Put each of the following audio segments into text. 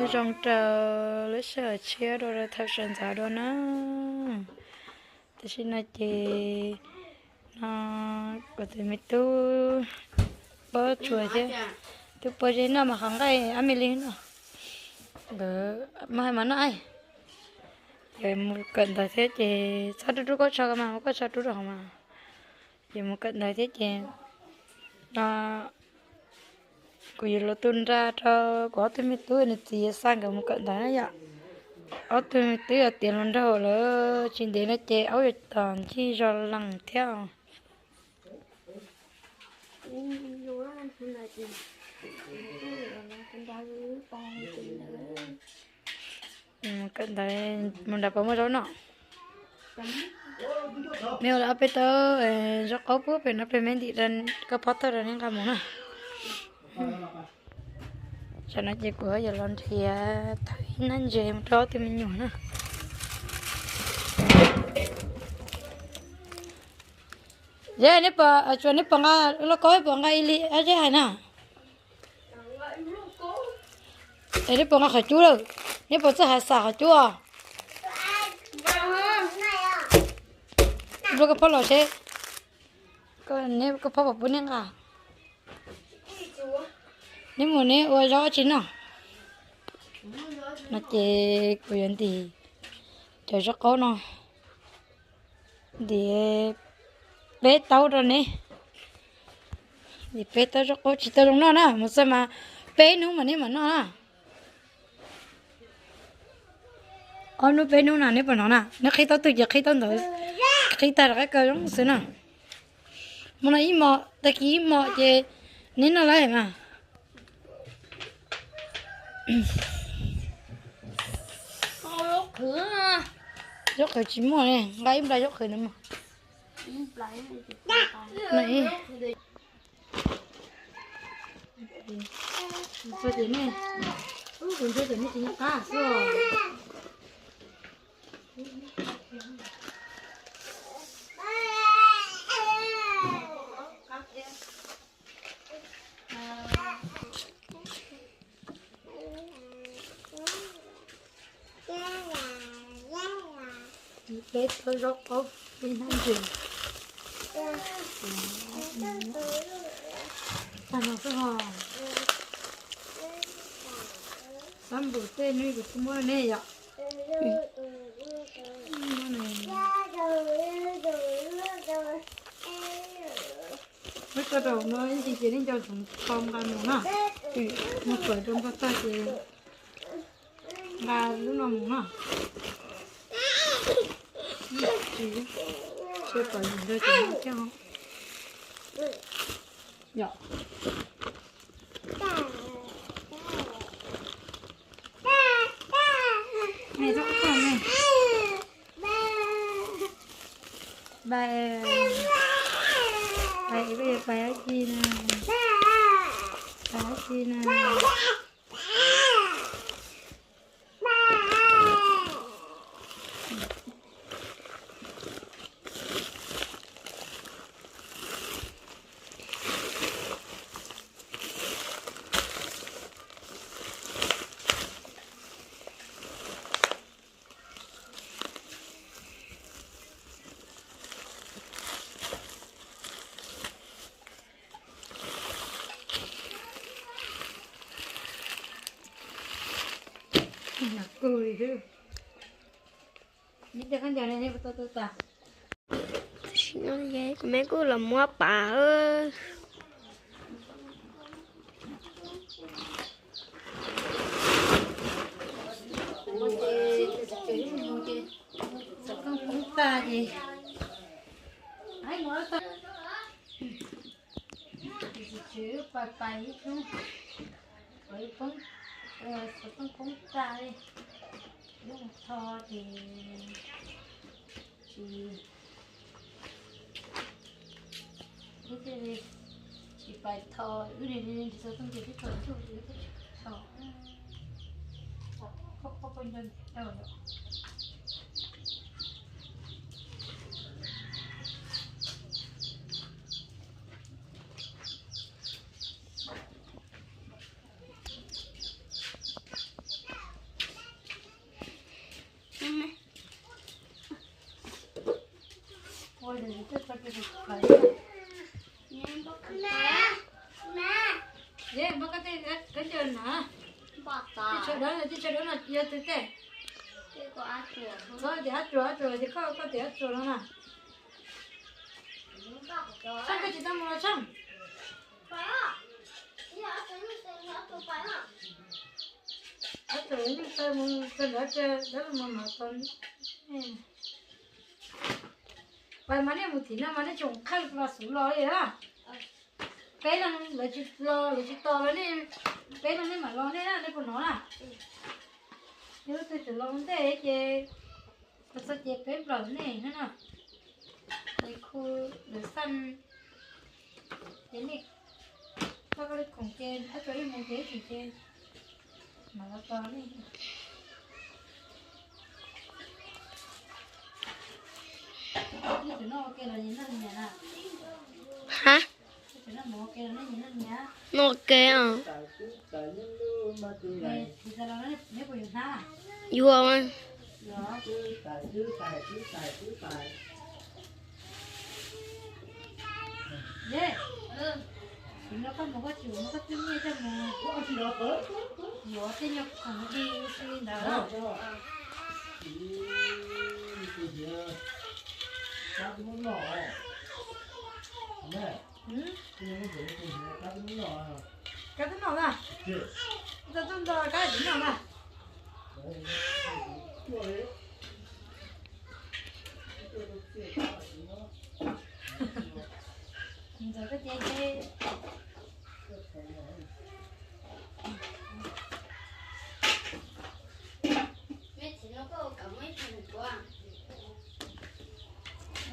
Zoo rau lub sij hawm tshiab dua rau thaum sawv ntxov dua na. Tam sim no ces no kuv tus me tub pob tsuas thiab, tub pob zeb noj mas qhov nqaij ab me li no. Nkawd mas hais mas noj, ces mus kawm ntawv thiab ces txhob rub rub koj tsho ko mas, muab koj tsho rub rau hauv mas. Ces mus kawm ntawv thiab ces no kuv yuav los tu nra rau kuv ob tug me tub, nws txiv yuav xa nkawd mus kawm ntawv na yom. Ob tug me tub yuav tiav hluas nraug lawm, tsis ntev no ces aub yuav tom ncig zos lees thiab. Kawm ntawv mus nram puas muaj zaub noj. Me ua ob peb tau zaub qaub pub pem no pem me ntim, koj phob tag rau neb nqa mus na. Tsam no ces kuv yuav los nrhiav tau ib nab ntses mus rau ob tug me nyuam na. Yog neb puas, tsuas neb puas nqa lauj kaub, puas nqa ib li ob zeb hais na? Es neb puas nqa qhov cub lawm? Neb puas txawj hais xam qhov cub os? Npluaj koj phob los seb, koj phob puas pub neb nqa. Neb mus neb ua zaub tsi noj? No ces kuv yuav ntim cov zaub qaub no, ntim peb taub rau neb, ntim peb taub zaub qaub tsis tau zoo noj na, mus txog mas peb hnub mas neb mam noj na. Ob hnub peb hnub no neb puas hnov na? Neb qhib taub twg ces qhib taub ntawd, qhib tag rov qab kaw zoo xwb na. Hmo no ib hmos, tag kis ib hmos ces neb noj lawm mas. Zaub qhwv tsis muaj ne, nqa ib nplai zaub qhwv no mus. Txog ces nej, ub, kuv ntshai ces nej tsis nco qab xwb. Peb tau zaub qaub, peb hnab ntses. Tag no xwb ho. Xab npum tej hnub kuv twb muab nej yom. Muab tso rau no ib ntsis ces nej nco ntsoov tau nqa mus na. Mus txawm rau npog tag ces nqa lub no mus na. Tsis, tsis pom yus nrog ces no thiab yom. Nws txhob quaj ne. Pais, pais, koj yuav pais dab tsi na? Pais dab tsi na? Tam sim no kuv me kuj los muab pas. Tab sis pais pais ib hnub, poob, xov tooj poob tag li, lub mus tho ces tsis, ib txhij li tsis pais tho, wb li li tsis xov tooj ces twb tsaus ntuj ces wb twb tsis tho. Qhov qhov poj nco ntau yom. Yej, npaj koj tej khaub ncaws na. Tej tsho dawb no, tej tsho dawb no yog twg tej? Koj tias ab tsuas, ab tsuas ces koj, koj tias ab tsuas no na. Tsheej, koj tsis tau mus los Tsheej? Ab tsuas yeej tau mus rau nrad, dawb mus mov tau. Pais mas nej mus tim no mas nej tseem khawb los xuv los li a. Peb leeg lawv tsis los, lawv tsis tos los nej, peb leeg nej mam los nej, nej puas hnov na? Yog leej twg tseem los ua ntej ces los txog ces peb nplawm nej na. Lawv khu, lawv xaj ces nej koj, koj li khoom ces ab tsuas ib mus ces ib chim ces mam los tos nej. Hab, noj ke os. Yuav. Yuav tej nyuag khoom di xws li ntawd. Kab twb noj na. Tau tuaj nto kab tsis noj na. Ntxawm koj ces ces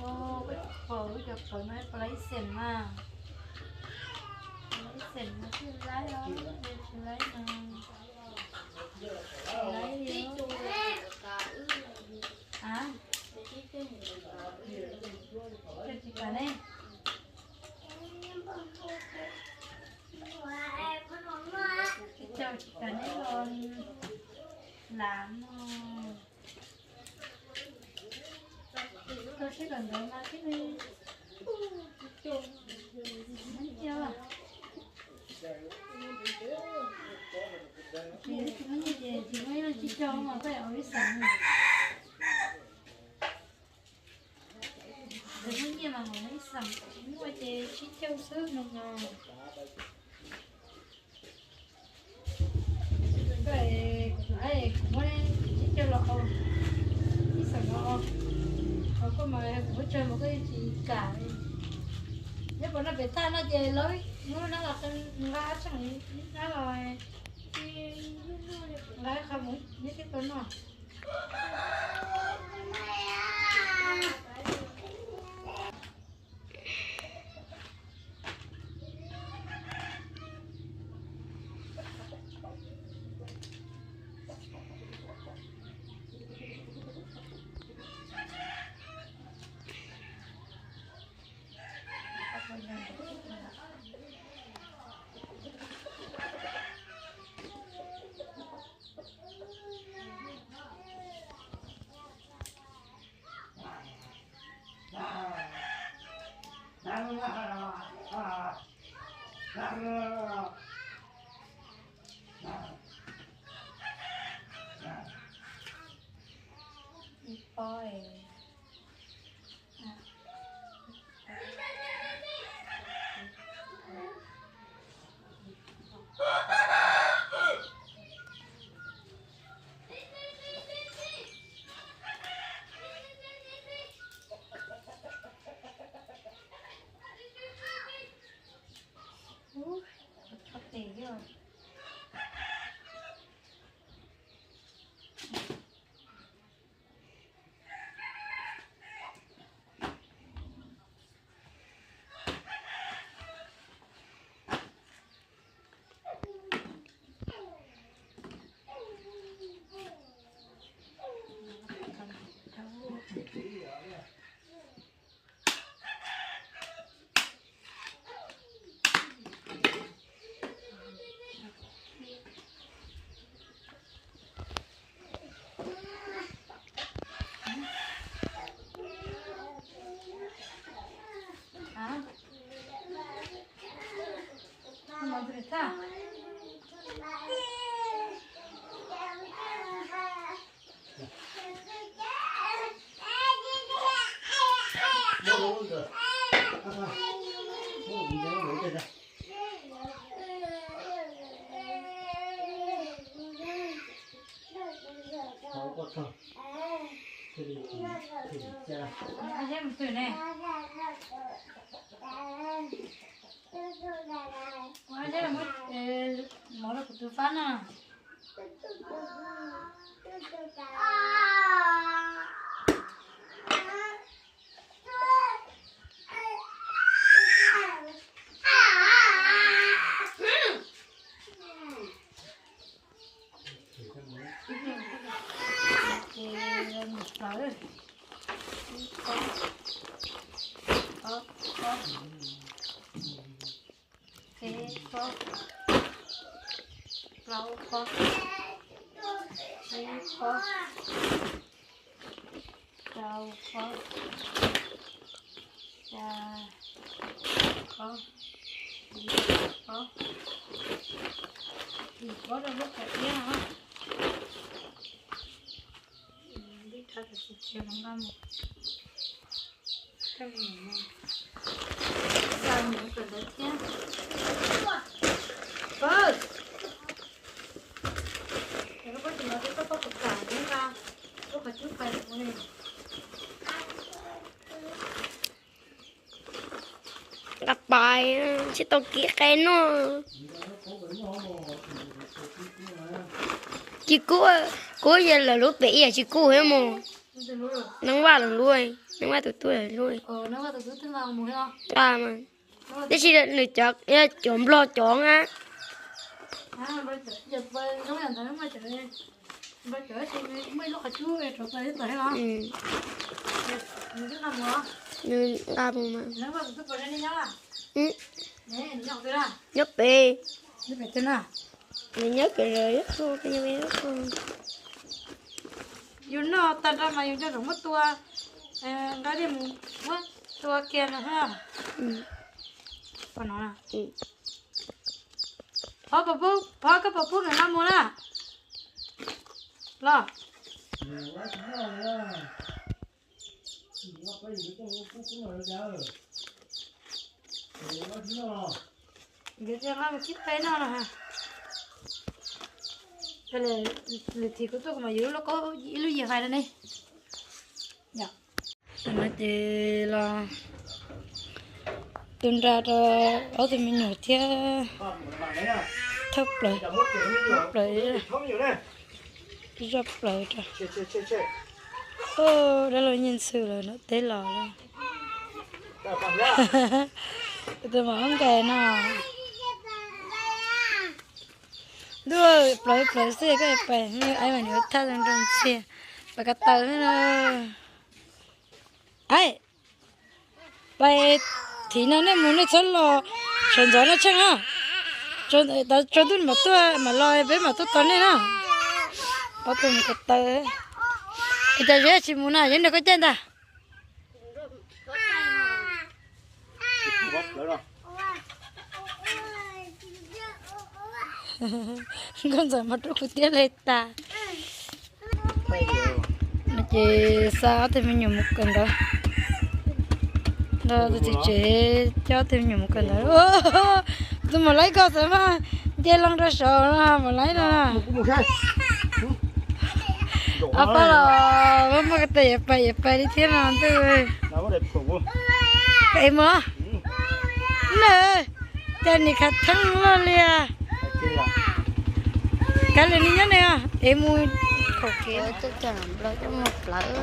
Ua, koj pom wb cov qhawv no puas laib xeem mas? Laib xeem no thiaj laib os, tsis laib no tsis laib li. A, tsis kam ne. Tsis kam ne los lav no. Koj sib kom ntawd mas tib neeg tsis muaj nyiaj ces tsis muaj ib leeg sib cog mas koj ua ib xeem. Ntawd muaj nyiaj mas ua ib xeem, tsis muaj ces sib caug xwb no mas. Koj, kuv muab sib caug los ua ib xeem no, ho koj mas kuv muab tsawg mas koj yeej tsis kam li. Nyob puas noj pem tag no ces lawv muab nab los nqa tsheej nab los, nqa qhov mus neb thiaj tau noj. Mov rau kuv tus fab no. Ces mus plaws. Ib pob, ob pob, peb pob, plaub pob, tsib pob, rau pob, xya pob, yim pob, yim pob rau lub qhov iab no. Ib rab tsis tshiav los nqa mus. Coj mus, nqa mus kom ntawd thiab. Pawg, es koj pab tsis hnov tias koj pab puas kam nqa lub qhov cub pais mus li? Nqa pais, tsis tau kis qe noj. Ces kuv, kuv yog lawv lub pem ib yam tsis kuj thiab mus. Neeg Vaj lawv lub, Neeg Vaj tus tub lawv lub. Nqa mas. Tab sis nws cov, cov Nplog cov na. Nws nqa mus mas. Nyob pem. Nws nyob pem lawm, yus noj tag nrho mas yus nco ntsoov muab tua, nqa mus muab tua kiag no. Pov, koj puas pub nws nqa mus na? Los. Nkawd nqa mus kib qe noj no. Lwm thim kuv tuaj kuv mam yuav lub lauj kaub ib lub yias fais rau nej. Tam no ces los tu nra rau ob tug me nyuam thiab thawb plaws, thawb plaws, zoj plaws rau. Dab laug Nyiaj Ntxhw lawm no teb los lawm. Tus mam nkais no. Ntuj, plaws plaws xwb koj pais, aib mas nws thaj zoo nroo ntxiag, pais ko taw xwb na. Aib, pais thim no nej mus nej txhob los sawv ntxov no tsheej na. Tsaus ntuj mam tuaj mam los peb mam tuaj tos nej na. Ob tug mus ko taw. Es cas Zeb tsis mus na, Zeb nrog koj caij ntag. Nkauj Ntxawm mas rau kuv tiab li tas. No ces xa ob tug me nyuam mus kawm ntawv. Nrog tus txiv tsev coj ob tug me nyuam mus kawm ntawv. Tus maum laib ko xav mas nce loo rau saud no maum laib no. Ob pab los muaj ko taw yuav pais yuav pais li thiab no ntuj. Es mus na, cas nim khav theeb loj li. Kav liam li nyob ne, es mus khaum kev coj coj nplog coj mus plawv.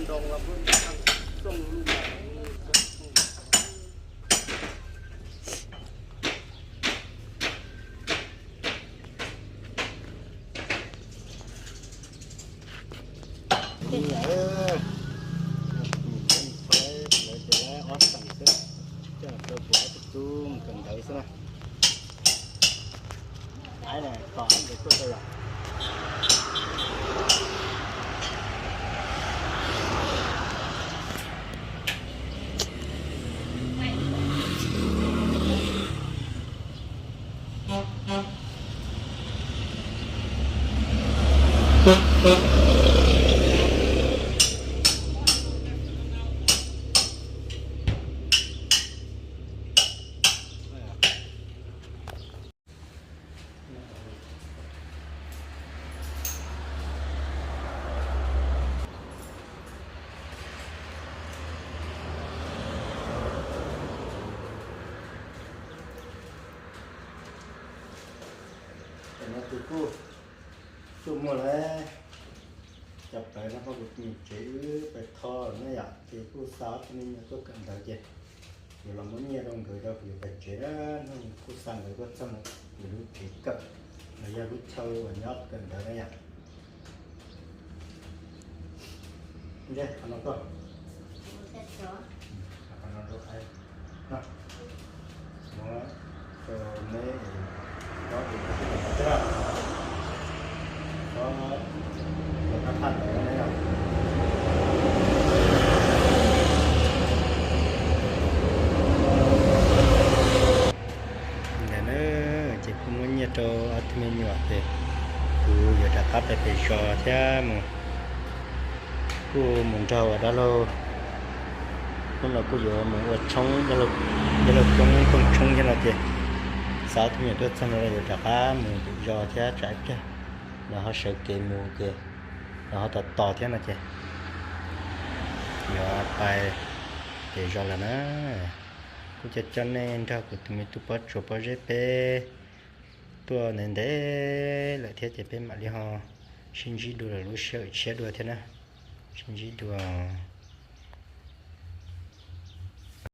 Lawv ces lawv ob xeem xwb, coj los rau kuv ob tug tub mus kawm ntawv xwb na. Aib na, tos aib ntawd tuaj rau yom. Tam no ces kuj tuaj muaj lawm, cov pawg no ho kuv tus me tsev wb pais tho lawm na yom, ces kuj xa ob tug me nyuam tuaj kawm ntawv ces yuav los muab nyiaj rau nkawd rau kuv yuav pais tsev na. Hnub kuj xa nkawd tuaj txog ntawm kuv lub tsev kawm, los yog lub chaw uas nyob kawm ntawv na yom. Qhov no koj, qhov no rau ai no, muab rau neb, rau kuv tij los thiab, rau koj thaj ntawd na. Ntawd na, ces kuj muab nyiaj rau ob tug me nyuam ces kuv yuav rov qab pem pem zos thiab mus, kuj mus nrog ua dab laug. Hnub no kuj yuav mus ua tshoob, dab laug coob kooj tshoob thiab no ces xa ob tug me nyuam tuaj txog no yuav rov qab mus pem zos thiab tsam ib pliag los ho sawv kev mus ces los ho tos tos thiab no ces yuav pais pem zos lawm na. Kuj coj coj nej nrog kuv tus me tub Pob Tsuas Pob Zeb peb tuaj ntev ntev lawm thiab ces peb mam li ho sib ntsib dua lwm lub sij hawm tshiab dua thiab na. Sib ntsib dua.